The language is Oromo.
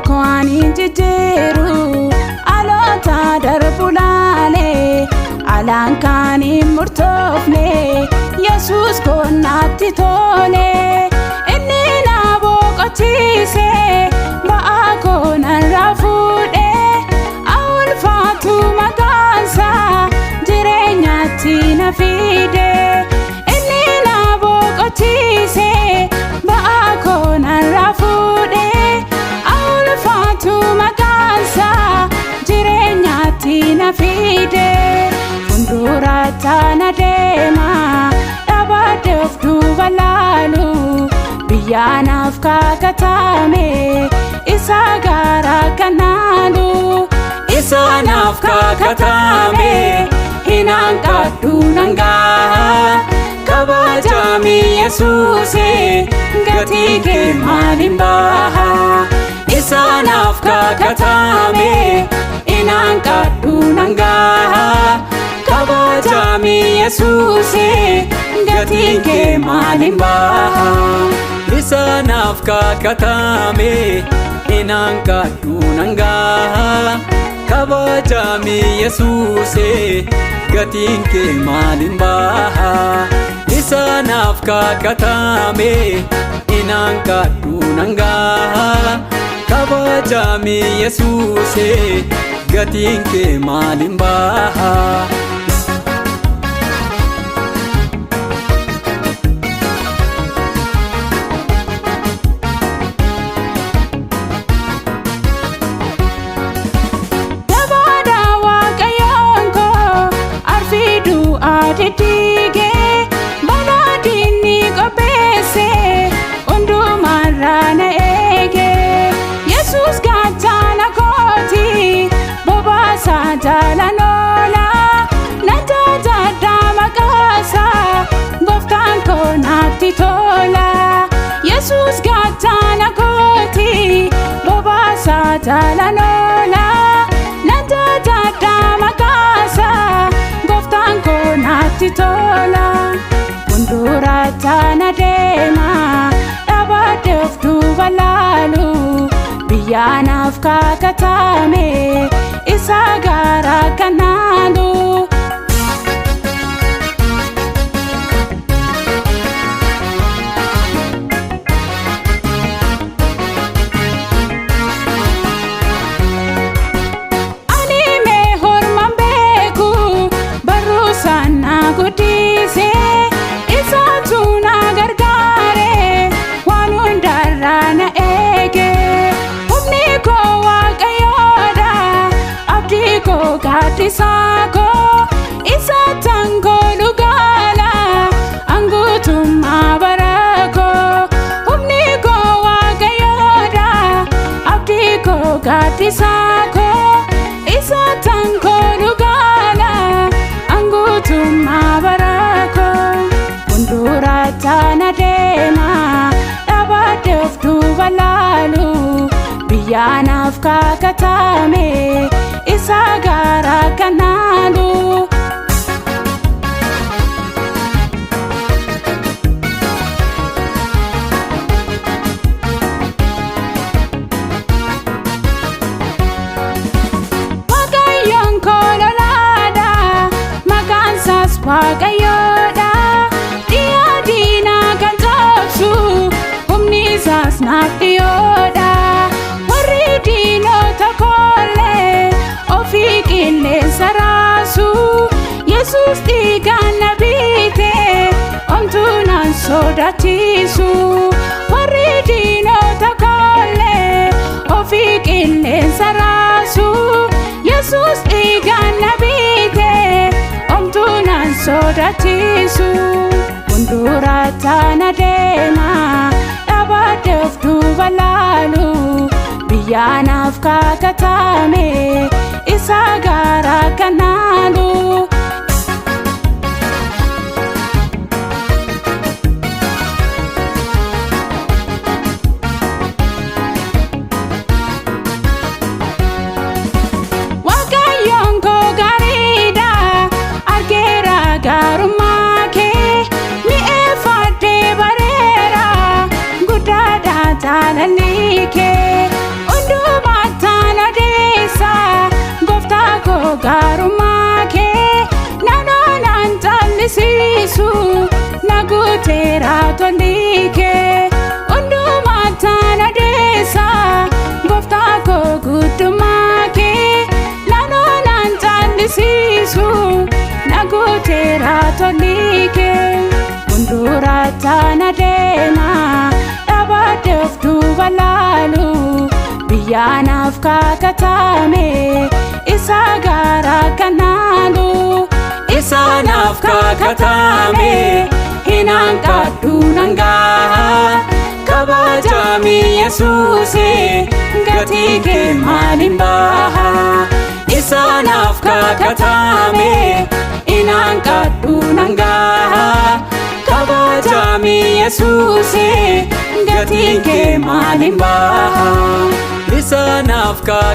Koo ani jijjiiru aloota darbu laalee alaan kan hin murtoofne Yesuus koo natti tole. Inni na boqochiise, ba'aa koo narraa fuudhe. Ulfaatu maqaansaa, jireenyatti na fide. Inni na boqochiise, ba'aa koo narraa fuudhe. Ulfaatu maqaansaa, jireenyatti na fide. Fuuldura na deema, dhaabadde of duuba laalu. Biyya naaf kakatame, isa gaara kanaalu. Isa naaf kakatame hinaan qadhu nangaa. Kabajami Yesuuse, gatii kee maaliin baha? Isa naaf kakatame hinaan qadhu nangaa. Kabajami Yesuuse, gatii kee maaliin baha? Isa naaf kakatame hinaan qadhu nangaa. Kabajami Yesuuse, gatiin kee maaliin baha? Isa naaf kakatame hinaan qadhu nangaa. Kabajami Yesuuse, gatiin kee maaliin baha? Jabaadha Waaqayyoon koo, arfii du'aa diddiigee, balaa diinni qopheesse hundumarraa na eege. Yesuus gaachana kooti, bobaasaa jaalan oola. Na jajadhaa maqaasaa, gooftaan koo natti tola. Yesuus gaachana kooti, bobaasaa jaalan oola. Na jajadhaa maqaasaa, gooftaan koo natti tola. Fuuldura na deema, dhaabadde of duuba laalu. Biyya naaf kakatame, isa gaara kanaalu. Ani mee horman beeku, barruusaan na guddise. Isaatu na gargaare, waan hundarraa na eege. Humni koo Waaqayyoodha, abdii koo, gaaddisaa koo. Isa tangoo dhugaala anguutummaa bara koo. Humni koo Waaqayyoodha, abdii koo, gaaddisaa koo. Isa tangoo dhugaala anguutummaa bara koo. Fuuldura na deema, dhaabadde of duuba laalu. Biyya naaf kakatame, isa gaara kanaalu. Waaqayyoon koo lolaadha, maqaan isaas Waaqayyoodha. Dhiyaa diinaa kan cabsu, humni isaas naaf dhiyoodha. Warri diinota koollee ofii qilleensa raasu. Yesuus dhiigaan na biite, omtuu naan sodaachisu. Warri diinota koollee ofii qilleensa raasu. Yesuus dhiigaan na biite, omtuu naan sodaachisu. Fuuldura na deema, dhaabadde of duuba laalu. Biyya naaf kakatame, isa gaara kanaalu. Waaqayyoon koo gaariidha, argeera gaarummaa kee. Mi'eeffadhee bareera, guddaadha jaalalli kee. Hunduu koo, gaarummaa kee naannoo callisiisu, na guuteera tolli kee. Hundumaa taana deessa, gooftaa koo, guddummaa kee naannoo callisiisu, na guuteera tolli kee. Fuuldura taana deema, dhaabadde of duuba laalu, biyyaanaaf kakatame isa gaara kanaalu. Isaanaaf kakatame hin hanqadhu nangaa. Kabajami Yesuuse, gatii kee maaliin baha? Isaanaaf kakatame hin hanqadhu nangaa. Kabajami Yesuuse, gatii kee maaliin baha? Isaanaaf kakatame.